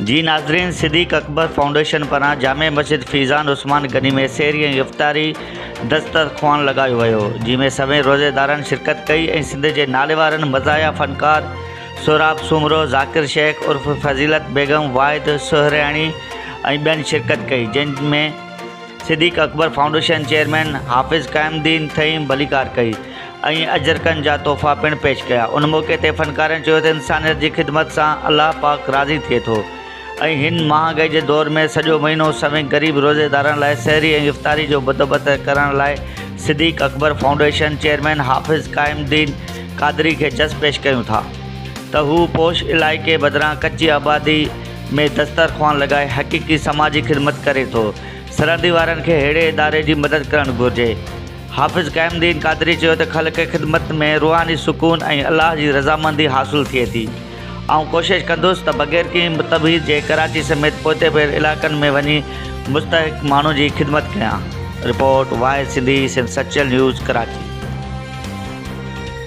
جي ناظرين صديق اڪبر فائونڊيشن پاران جامع مسجد فيضان عثمان غني ۾ سحري ۽ افطاري دسترخوان لڳايو ويو جنهن ۾ سوين روزيدارن شرڪت ڪئي ۽ سنڌ جي ناليوارن مزاحيه فنڪار سهراب سومرو، ذاڪر شيخ عرف فضيلت بيگم، واحد سهرياڻي ۽ ٻين شرڪت ڪئي جنهن ۾ صديق اڪبر فائونڊيشن چيئرمين حافظ قائم الدين ٿهيم ڀليڪار ڪئي ۽ اجرڪن جا تحفا پڻ پيش ڪيا. ان موقعي تي فنڪارن چيو ته انسانيت جي خدمت سان الله پاڪ راضي ٿئي ٿو ۽ هن مهانگائي جي دور ۾ سڄو مهينو سوين غريب روزيدارن لاء سحري ۽ افطاري جو بندوبست ڪرڻ لاء صديق اڪبر فائونڊيشن چيئرمين حافظ قائم الدين قادري کي جس پيش ڪيون ٿا ته هو پوش علائقي بدران ڪچي آبادي ۾ دسترخوان لڳائي حقيقي سماجي خدمت ڪري ٿو. سرحدي وارن کي ههڙي اداري جي مدد ڪرڻ گهرجي. حافظ قائم الدين قادري چيو ته خلق خدمت ۾ روحاني سڪون ۽ الله جي رضامندي حاصل ٿئي ٿي. آئون ڪوشش ڪندس ته بغير ڪنهن تبعيض جي ڪراچي سميت پوئتي پيل علائقن ۾ وڃي مستحق ماڻهن جي خدمت ڪيان. رپورٽ، واحد سنڌي، سنڌ سچل نيوز، ڪراچي.